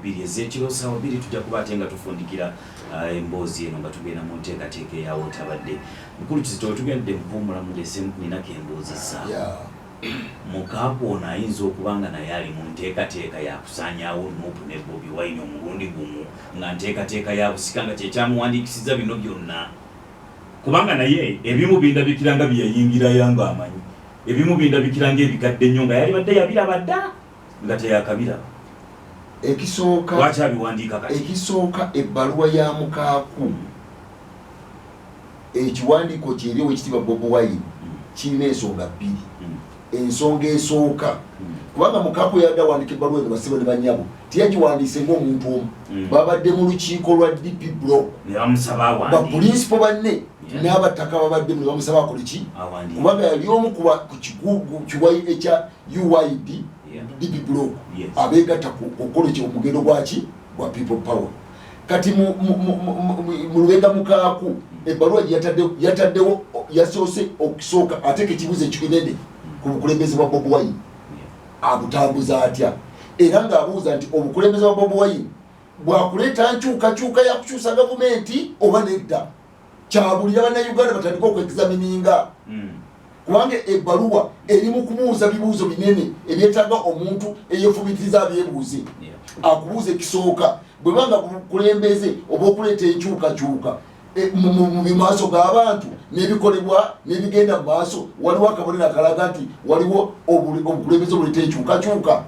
2 ez'ekiro, saawa 2, tujja kuba ate nga tufundikira emboozi eno nga tugenda mu nteekateeka eyawo tabadde mukulu Kizito. We tugendedde mukuwumulamu, ndese ninako embuuzisa. Mukaaku ono ayinza okuba nga naye ali mu nteekateeka yakusaanyaawo NUP ne Bobi Wine omulundi gumu, nga nteekateeka ya busika, nga kyekyamuwandiikisiza bino byonna, kubanga naye ebimu bindabikira nga byeyayingirayo nga amanyi, ebimu bindabikira nga ebikadde nnyo, nga yalibadde yabiraba dda nga teyakabiraba? Ekisooka, Lwaki abiwandiika kati? Ekisooka, ebbaluwa ya Mukaaku, ekiwandiiko kyeri owekitiibwa Bobi Wine kirina ensonga bbiri. Ensonga esooka, kubanga Mukaaku yadde awandiika ebbaluwa eno, basebo ne banyabo, teyagiwandiise ng'omuntu omu. Babadde mu lukiiko lwa DP Block, ne bamusaba awandiike. Bapulinsipo banne n'abataka babaddemu, ne bamusaba akole ki? Awandiike. Kubanga yali omu ku kiwayi ekya UYD, DP Block, abeegatta ku okukola ekyo, omugendo gwaki gwa People Power. Kati mu Lubega Mukaaku ebbaluwa gye yataddewo, yasoose okusooka ateeka ekibuuzo ekinene ku bukulembeze bwa Bobi Wine. Abutambuza atya? Era ng'abuuza nti obukulembeze bwa Bobi Wine bwakuleeta nkyukakyuka yakukyusa gavumenti oba nedda? Kyabulira Bannayuganda batandike okwexamininga, kubanga ebbaluwa eri mu kubuuza bibuuzo binene ebyetaaga omuntu eyefumitiriza abyebuuze. Akubuuza ekisooka, bwe banga bukulembeze oba okuleeta enkyukakyuka mu maaso g'abantu n'ebikolebwa n'ebigenda mu maaso, waliwo akabonero akalaga nti waliwo obukulembeze obuleeta enkyukakyuka?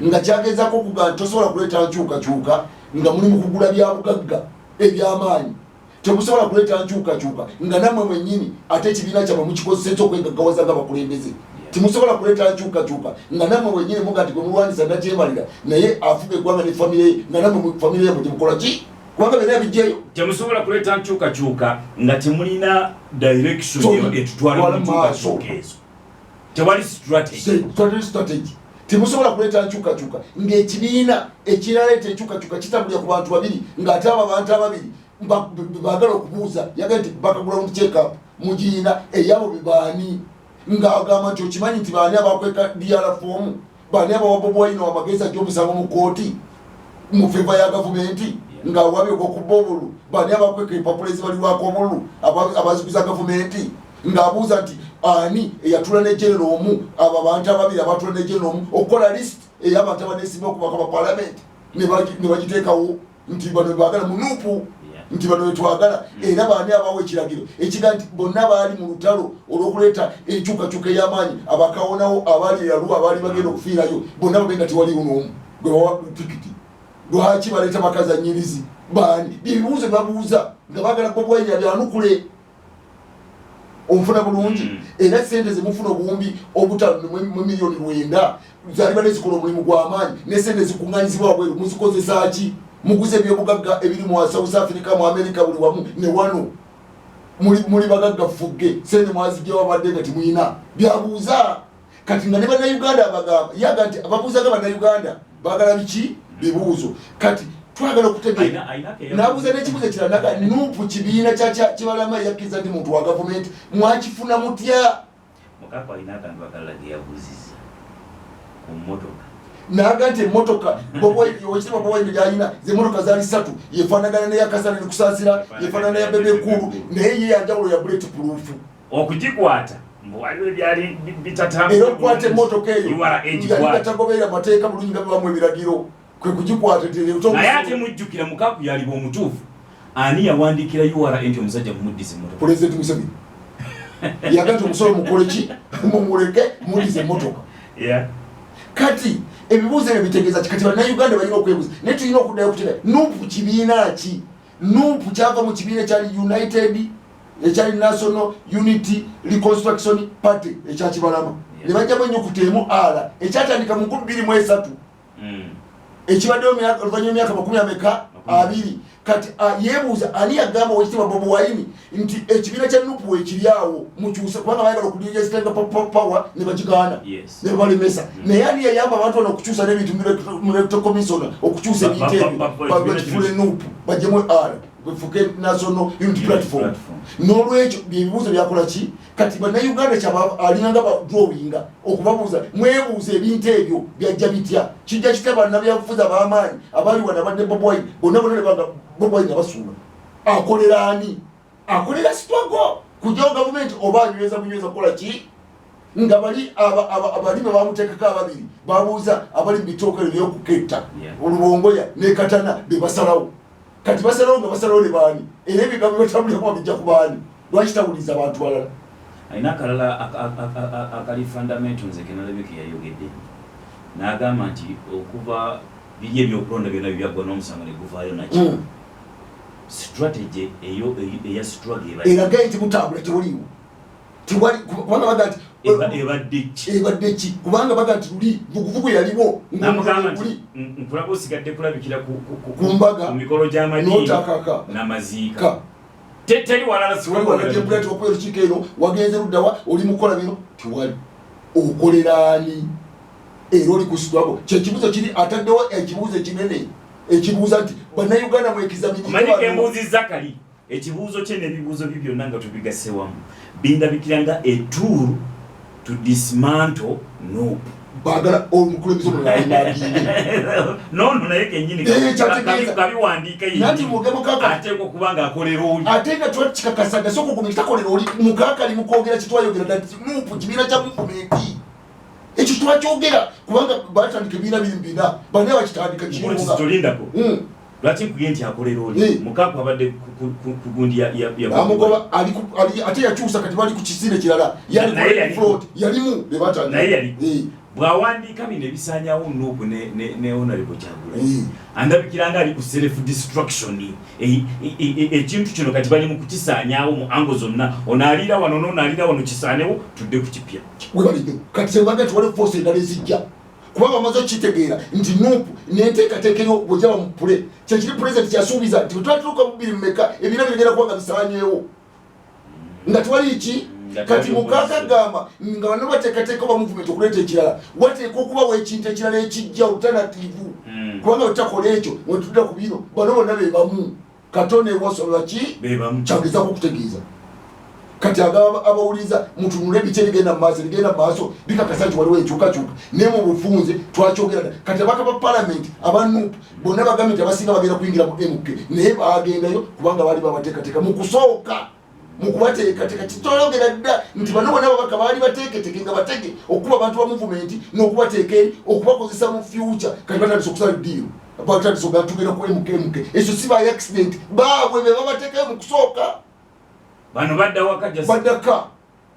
Nga kyagezaako okugaa nti tosobola kuleeta nkyukakyuka nga muli mu kugula bya bugagga eby'amaanyi. Temusobola kuleeta nkyukakyuka nga nammwe mwennyini ate ekibiina kyammwe mukikozeseza okwegaggawaza nga bakulembeze. Temusobola kuleeta nkyukakyuka nga nammwe mwennyini muga nti gwe mulwanisa nakyemalira naye afuga eggwanga ne famire ye, nga nammwe famire yammwe temukola ki? Kubanga byonna bijjeyo. Temusobola kuleeta nkyukakyuka nga temulina direction etutwala mu nkyukakyuka ezo. Tewali strategy. Strategy. Temusobola kuleeta nkyukakyuka ng'ekibiina ekiraleeta enkyukakyuka kitambulira ku bantu babiri, ng'ate abo abantu ababiri baagala okubuuza. Yaga nti background checkup mugiina eyabo bebaani? Ng'agamba nti okimanyi nti baani abakweka DR form, baani abawa Bobi Wine amagezi ajja omusango mu kooti mu favour ya gavumenti nga wabye ogwokubba obululu, baani abakweka empapula ezibalirwako obululu abaziguza gavumenti? Ng'abuuza nti ani eyatula ne general omu, abo abantu ababiri abatula ne general omu okukola list ey'abantu abaneesimba okubaka ba palamenti ne bagiteekawo nti bano baagala mu NUP, nti bano betwagala. Era baani abawa ekiragiro ekiga nti bonna baali mu lutalo olw'okuleeta enkyukakyuka ey'amaanyi, abakawonawo abaali eyaluwa, abaali bagenda okufiirayo bonna babe nga tewaliwo n'omu gwe bawa tikiti? Lwaki baleeta bakazanyirizi? Baani? Byebibuuzo byebabuuza nga baagala Bobi Wine abyanukule. Onfuna bulungi? Era sente zemufuna 5000 mu 900,000 zali badde zikola omulimu gw'amaanyi, ne sente zikuŋŋanyizibwa wabweru muzikozesa ki? Muguze ebyobugagga ebiri mu South Africa, mu America, buli wamu, ne wano muli bagagga fugge. Sente mwazijja wabadde nga temuyina. Byabuuza kati nga ne Bannayuganda abagamba, yaga nti ababuuzaga Bannayuganda baagala biki? Bibuuzo. Kati twagala okutegeera. Nabuuza n'ekibuuzo ekirala, naga NUP kibiina Kibalama yakkiriza nti muntu wa gavumenti, mwakifuna mutya? Mukako alina akantu akalala ge yabuuzizza ku mmotoka. Naga nti emmotoka owekitiibwa Bobi Wine gyalina, zemmotoka zaali ssatu, yefaanagana neyakasana nekusaasira, yefaanagana neya Bebe Cool, naye ye yanjawulo ya bullet proof. Okugikwata mbu waliwo ebyali bitatambula. Era okukwata emmotoka eyo yali gatagoberera mateeka bulungi nga bibamu ebiragiro, kwe kugikwata. Naye ate mujjukira Mukaku yaliba omutuufu, ani yawandiikira URA nti omusajja mumuddiza emmotoka? Pulezidenti Museveni yaga nti omusolo mukole ki? Mumuleke, muddiza emmotoka. Kati ebibuuzo ebyo bitegeeza ki? Kati Bannayuganda balina okwebuuza, naye tulina okuddayo okutega NUP kibiina ki? NUP kyava mu kibiina ekyali United, ekyali National Unity Reconstruction Party ekyakibalama, ne bajjamu ennyukuta emu R, ekyatandika mu 2003, ekibaddewo oluvannyuma emyaka makumi ameka? 20. Kati yeebuuza ani yagamba owekitiibwa Bobi Wine nti ekibiina kya NUP wekiri awo mukyuse, kubanga bayagala okudigesitenga power ne bakigaana ne babalemesa. Naye ani yayamba abantu bano okukyusa n'ebintu mu electoral commission, okukyusa ebintu ebyo bakifuule NUP, bajjemu R? Bwefuke National Unity Platform. N'olwekyo byebibuuzo byakola ki? Kati Bannayuganda kyaba alinganga badrawinga okubabuuza, mwebuuza ebintu ebyo byajja bitya, kijja kitya? Bannabyabufuzi ab'amaanyi abali wano abadde Bobi Wine bonna bonna nebanga Bobi Wine abasuula, akolera ani? Akolera struggle kujjawo gavumenti oba anyweza bunyweza kukola ki? Nga bali abalimi bamuteekako ababiri, babuuza abali mu bitookero byokuketta olubongoya nekatana bebasalawo. Kati basalawo nga basalawo ne baani? Era ebigambo batambuliraku babijja ku baani? Lwaki tawuliriza abantu balala? Alina akalala akali fundamental nze kenalabye ke yayogedde, n'agamba nti okuva biri ebyokulonda byonna bibyaggwa n'omusango ne guvaayo nakyo, strategy eyo eya struggle ebadde eraga nti mutambula tewaliwo, tewali, kubanga baga nti ebadde ki? Ebadde ki? Kubanga baga nti luli vuguvugu yaliwo. Namugamba nti nkulaba osigadde kulabikira ku mbaga, ku mikolo gy'amadiini n'otakaka n'amaziika. Ka Teri walala. Tewali wanajempula nti wakuba olukiiko eno, wagenze luddawa, oli mukukola bino, tewali. Okoleraani era oli ku struggle? Kyekibuuzo kiri ataddewo ekibuuzo ekinene ekibuuza nti Bannayuganda Omanyi kembuuzizza kali ekibuuzo kye n'ebibuuzo bye byonna nga tubigasse wamu bindabikira nga a tool to dismantle NUP. Baagala omukulembeze omulala agende. Nono naye kenyini Eh, kyategeeza. kabiwandiika. Nanti mugemo kaka ateekwa okuba nga akolera oli. Ate nga twakikakasa nga sooka ogumye takolera oli mukakali mukwogera kitwayogera nti NUP kibiina kya movement. Ekyo twakyogera kubanga batandika ebibiina biri mubina bane bakitandika. Mukulu. Kirunga. Kizitolindako. Lwaki nkugye nti akolera oli? Mukaku abadde ku gundi ya Bamugoba ate yakyusa, kati bali ku kisinde kirala. Yali Naye yaliko. Float yalimu be batandika. Naye yaliko. Bw'awandiika bino ebisaanyawo NUP ne Honorable Kyagulanyi, andabikira nga ali ku self destruction. Ekintu kino kati bali mu kukisaanyaawo mu angle zonna, onaaliira wano n'onaaliira wano, kisaanewo tudde ku kipya. Webali nnyo. Kati kyebaga nti waliwo force endala ezijja, kuba bamaze okukitegeera nti NUP nenteekateeka eyo bwejaba mu pule kyekiri President kyasuubiza nti bwetwatuuka mu bbiri mumeka ebiina birigenda kuba nga bisaanyeewo nga tewali ki. Nga Kati tewali mukaaka opposition. Gamba nga bano bateekateeka oba movement okuleeta ekirala, wateeka okubawo ekintu ekirala ekijja alternative, kubanga bwetakola ekyo wetudda ku bino, bano bonna be bamu katone wasobola ki? Bebamu. Kyagezako okutegeeza kati agaba abawuliriza mutunule biki ebigenda mu maaso, ebigenda mu maaso bikakasa nti waliwo enkyukakyuka. Naye mu bufunze twakyogera dda. Kati abaka ba palamenti aba NUP bonna bagambye nti abasinga bagenda kuyingira mu MK, naye bagendayo kubanga baali babateekateeka mu kusooka. Mu kubateekateeka kitwayogera dda nti bano bonna ababaka baali bateeketeke nga batege okuba abantu ba movement n'okubateeka eri okubakozesa mu future. Kati batandise okusala eddiiro, batandise okugaa tugenda ku MKMK. Ekyo si by accident, baabwe be babateekayo mu kusooka. Bano badda waka just Baddaka.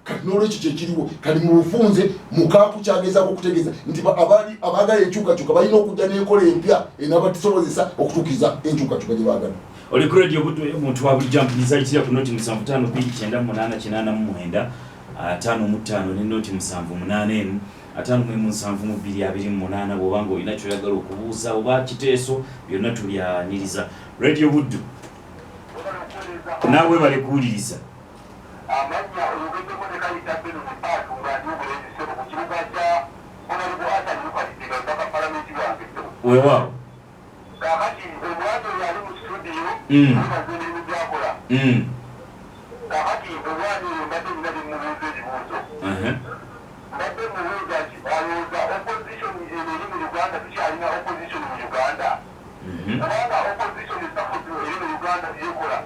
Kati n'olwekyo kyekiriwo kati mu bufunze mukaaku kyagezaako okutegeeza nti abaagala enkyukakyuka balina okujja n'enkola empya enabatusobozesa okutuukiriza enkyukakyuka gye baagala. Oli ku Radio Buddu, omuntu wa bulijjo ampuliriza ayitira ku 075 298 85 ne 078 151 7228 bw'oba nga olina kyoyagala okubuuza oba kiteeso, byonna tulyaniriza. Radio Buddu, naawe bale kuwuliriza. Amannya oyogeddeko ne Kayita Beno ne Paatu nga ndi obulenzi ssebo ku kibuga kya Honorable Hassan Mukadde nga mbaka palamenti wange ssebo. Weewaawo. Kaakati omwami oyo ali mu studio, mwebaza emirimu gyakola. Kaakati omwami oyo mbadde nina byemubuuza ebibuuzo. Mbadde mubuuza nti alowooza opposition eno eri mu Uganda, tukyalina opposition mu Uganda? Kubanga opposition essaawa zino eri mu Uganda byekola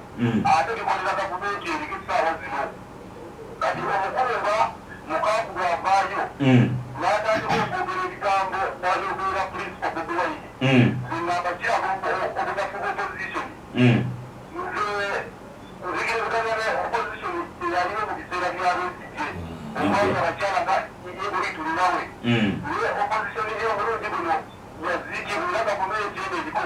ate bikolera gavumenti eriko essaawa zino. Kati omukulu nga Mukaaku bw'avaayo n'atandika okwogera ebigambo bw'ayogerera Principal Bobi Wine, ngamba kiraga obunafu bw'opposition. Nze nzikiriziganya ne opposition eyaliwo mu biseera bya Besigye, obanga abakyala nga ye buli tulinawe, naye opposition ey'obulungi buno yaziikibwa era gavumenti eno eriko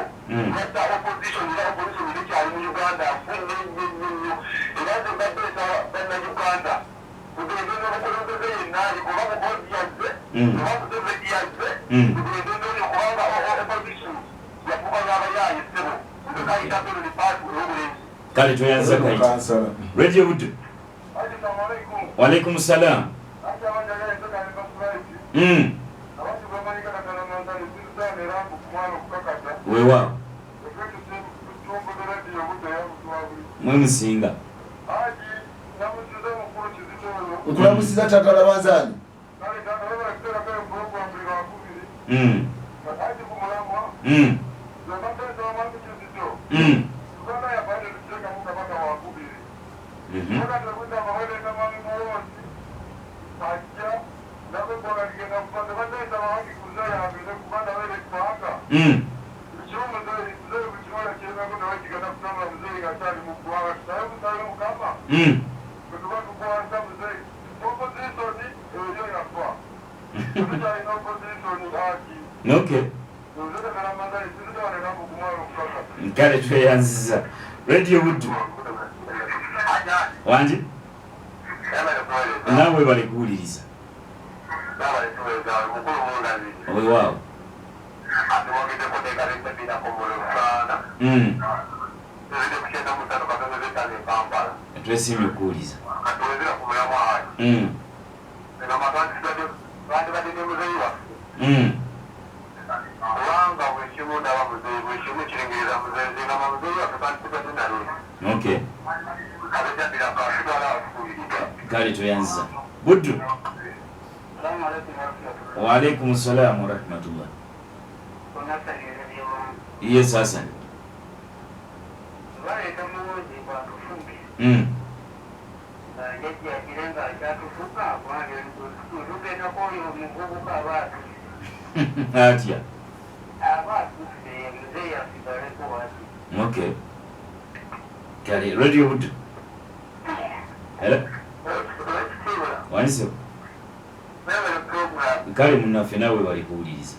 yatta opposition, era opposition tekyali mu Uganda, nfu nnyo nnyo nnyo nnyo. Era nze mbadde nsaba Bannayuganda tugende n'obukulembeze yenna aliko, oba Muhoozi yazze oba Museveni yazze, tugende n'oyo, kubanga opposition yafuuka y'abayaaye ssebo. Nze Kayita Beno ne Paatu ey'obulenzi. Kale tweyanza Kayita. Kansala. Radio Buddu. Walaikum salam. Weewaawo. Mwe musinga. Nkulamusiza taata Labanzaani. Okay. Nkale tweyanziza. Radio Buddu. Wangi? Naawe bali kuwuliriza. Weewaawo. Twesiimye okuwuliza. Okay. Kale tweyanziza. Buddu. Wa alaikum salaam wa rahmatullah. Yes, Hassan. Atya. Okay. Kale Radio Buddu. Hello. Wanise. Kale munnaffe naawe bali kuwuliriza.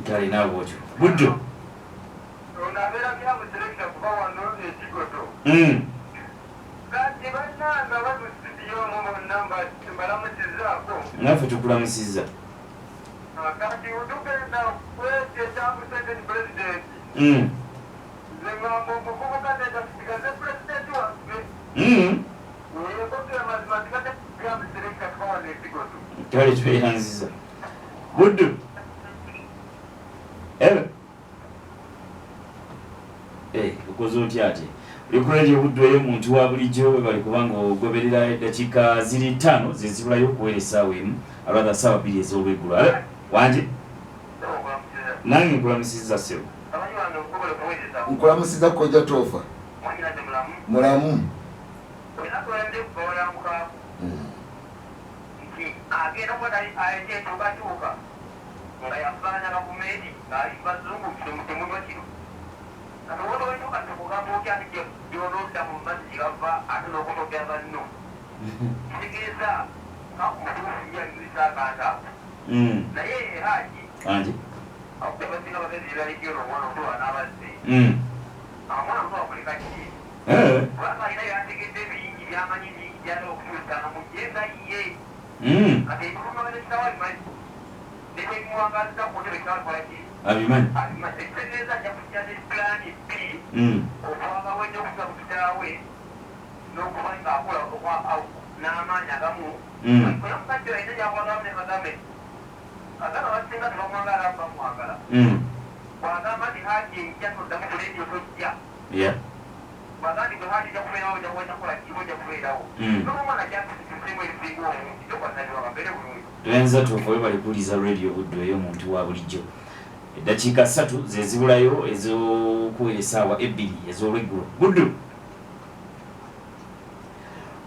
Kale naawe otyo. Buddu. Naffe tukulamusizza. Kale tweyanziza. Buddu. Hello. Okoze otya ate? Oli ku Radio Buddu eyo muntu wa bulijjo we bali kubanga ogoberera eddakiika ziri 5 zezibulayo okuwera essaawa 1 alwatha ssaawa 2 ez'olweggulo. Wangi? Nange nkulamusizza ssebo. Nkulamusizza Kojja Tofa. Mulamu. Anji. Abimanyi. Yeah. Tuyenza tufe bali kuwuliza Radio Buddu eyo muntu wa bulijjo. Eddakiika 3 zezibulayo ez'okuwera essaawa 2 ez'olweggulo. Buddu.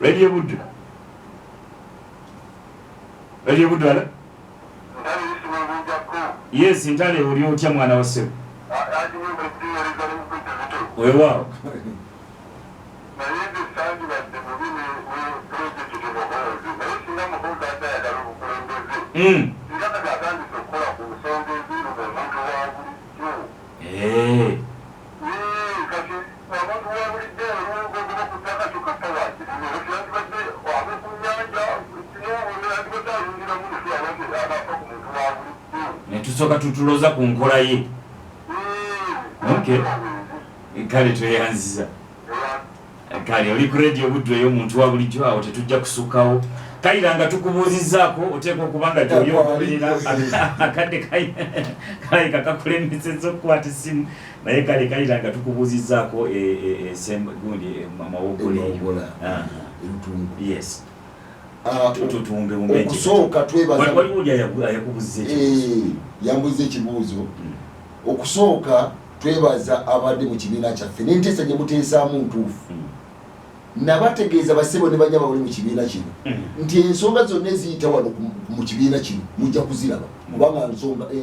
Radio Buddu. Radio Buddu ala? Yes, ntale oli otya mwana wa ssebo? Weewaawo. Tusooka tutuloza ku nkola ye. Okay, kale tweyanziza. Kale oli ku Radio Buddu ey'omuntu wa bulijjo, awo tetujja kusukkawo. Kayira nga tukubuuzizzaako, oteekwa okuba nga gyoli ogoberera akadde kalayika kakulemesezza okukwata essimu, naye kale Kayira nga tukubuuzizzaako gundi Mawogola eyo. Yes. Tutumbe. Okusooka twebaza Waliwo oli ayakubuuzizza ekibuuzo. Yambuuza ekibuuzo. Okusooka twebaza abadde mu kibiina kyaffe n'enteesa gye muteesaamu ntuufu. Nabategeeza, basebo ne banyaba bali mu kibiina kino, nti ensonga zonna eziyita wano mu kibiina kino mujja kuziraba, kubanga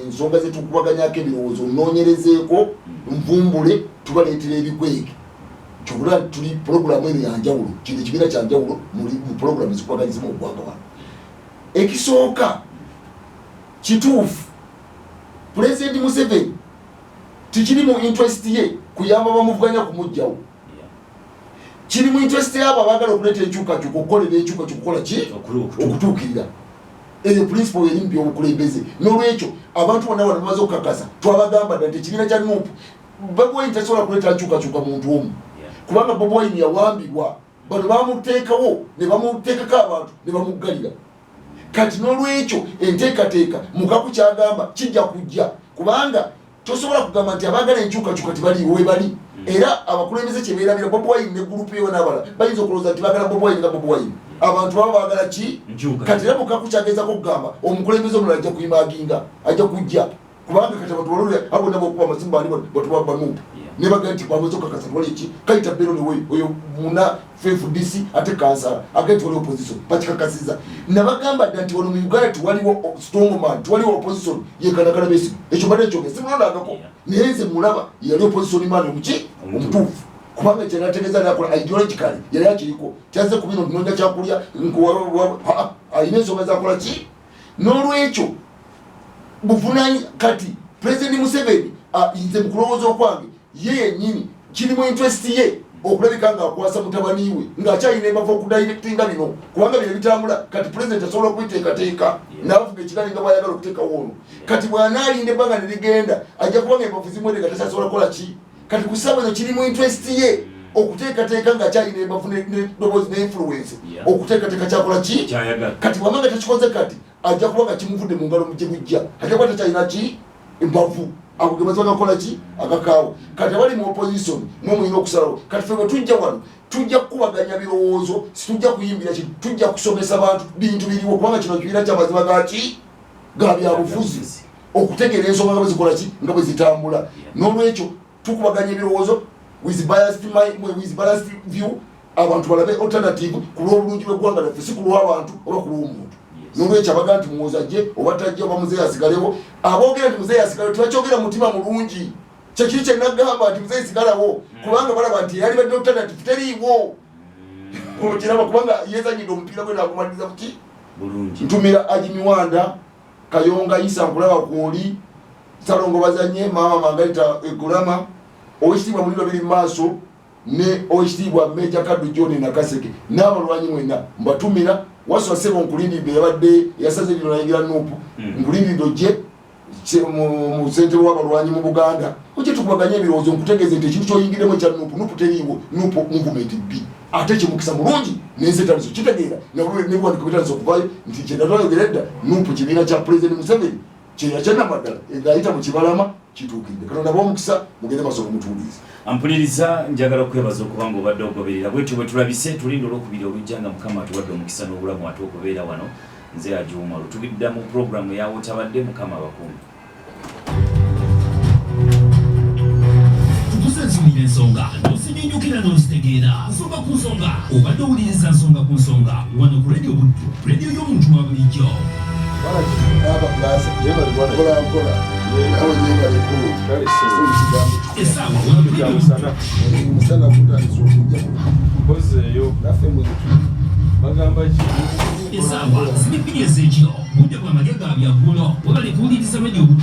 ensonga zetukubaganyako ebirowoozo nnoonyerezeeko, nvumbule, tubaleetera ebikweke. Kyobula tuli pulogulamu eno yanjawulo, kino ekibiina kyanjawulo mu pulogulamu ezikubaganyizibwa mu ggwanga wano. Ekisooka, kituufu, Pulezidenti Museveni tikiri mu interest ye kuyamba bamuvuganya kumugjawo. Kiri mu interest yabo abaagala okuleeta enkyukakyuka, okukolera enkyukakyuka kukola ki? Okutuukirira. Eyo principle eri mu byobukulembeze. N'olwekyo abantu bonna wano bamaze okukakasa, twabagamba dda nti ekibiina kya NUP, Bobi Wine tasobola kuleeta nkyukakyuka muntu omu, kubanga Bobi Wine yawambibwa. Bano bamuteekawo ne bamuteekako abantu ne bamuggalira. Kati n'olwekyo enteekateeka mukaku kyagamba kijja kujja, kubanga tosobola kugamba nti abaagala enkyukakyuka tebaliiwo. We bali. Era abakulembeze kyebeerabira, Bobi Wine ne gurupu yewe n'abalala bayinza okulowooza nti baagala Bobi Wine nga Bobi Wine. Abantu baba baagala ki? Kati era mukaku kyagezako okugamba, omukulembeze omulala ajja kuimaginga, ajja kujja, kubanga kati abantu balolera abo bonna bokuba amasimu bani batuba ba NUP ne bagaa nti bamaze okukakasa tewali ki kayita bero newe oyo muna FDC ate kansala agee tewali opposition, bakikakasiza. Nabagamba dda nti wano mu Uganda tewaliwo strong man, tewaliwo opposition yekanakana Besigye. Ekyo mbadde nkyogera, simulondangako, naye nze mulaba yali opposition man omuki omutuufu, kubanga kyanategeeza nakola ideologically yali akiriko. Kyazze ku bino ntinoonya kyakulya, alina ensonga zakola ki. N'olwekyo buvunanyi kati President Museveni, nze mu kulowooza okwange, ye yennyini kiri mu interest ye okulabika ng'akwasa mutabani we ng'akyalina embavu okudirectinga bino, kubanga bino bitambula kati president asobola okubiteekateeka n'avuga ekigali nga bw'ayagala okuteekawo ono. Kati bw'anaalinda ebbanga ne ligenda, ajja kubanga embavu zimwede nga tasasobola kukola ki. Kati ku ssaawa eno kiri mu interest ye okuteekateeka ng'akyalina embavu n'eddoboozi ne influence okuteekateeka kyakola ki. Kati bw'amanga takikoze kati, ajja kuba nga kimuvudde mu ngalo gye bujja, ajja kuba takyalina ki mbavu. Ago ge mazima gakola ki agakaawa. Kati abali mu opposition mwe mulina okusalawo. Kati ffe bwe tujja wano tujja kukubaganya birowoozo, situjja kuyimbira kintu, tujja kusomesa bantu bintu biriwo, kubanga kino kibiina kyamazima gaki ga byabufuzi, okutegeera ensonga nga bwe zikola ki, nga bwe zitambula. N'olwekyo tukubaganya ebirowoozo with biased mind, with balanced view, abantu balabe alternative ku lw'obulungi bw'eggwanga lyaffe, si ku lw'abantu oba ku lw'omuntu. N'olwekyo abaga nti Muhoozi ajje oba tajja oba muzeeyi asigalewo, aboogera nti muzeeyi asigalewo tebakyogera mutima mulungi. Kyekiri kyenagamba nti muzeeyi sigalawo, kubanga balaba nti eyali badde alternative teriiwo. Okiraba, kubanga yezanyidde omupiira gwe nagumaliriza kuki. Ntumira Aji Miwanda Kayonga Isa, nkulaba kwoli Salongo bazanye maama Mangalita Egulama, owekitiibwa Muliro biri mu maaso ne owekitiibwa Meja Kaddu John Nakaseke n'abalwanyi mwenna mbatumira. Waswa sebo, nkulindiridde, yabadde yasaze lino nayingira NUP. Nkulindiridde ojje mu ssentebe w'abalwanyi mu Buganda, ojje tukubaganye ebirowoozo, nkutegeeze nti ekintu kyoyingiddemu ekya NUP, NUP teriiwo, NUP movement b ate kyemukisa mulungi nensi etandise okitegeera, nebiwandiiko bitandise okuvaayo nti kyenatwayogera edda, NUP kibiina kya President Museveni kyeyakyanamaddala ng'ayita mu kibalama kituukiridde. Katonda bwomukisa, mugende maaso okumutuuliza. Ampuliriza, njagala okwebaza okuba nga obadde ogoberera. Bwetyo bwe tulabise, tulinda olwokubiri olujja nga Mukama atuwadde omukisa n'obulamu ate okubeera wano. Nze Ajuuma lutubidda mu pulogulaamu eyawotabadde. Mukama abakuumi. Tukusensumira ensonga n'ozinnyonnyokera n'ozitegeera. Nsonga ku nsonga, obadde owuliriza Nsonga ku Nsonga wano ku Radio Buddu, radio y'omuntu wa bulijjo. Mpola mpola, nawe yebaleko. Essaawa wano ku Radio Buddu. Omusana gutandise okujja. Mpozeeyo. Naffe mwetu. Bagamba ki? Essaawa ziri 2 ez'ekiro, budde bwa magye ga byaggulo. Webale kuwuliriza Radio Buddu.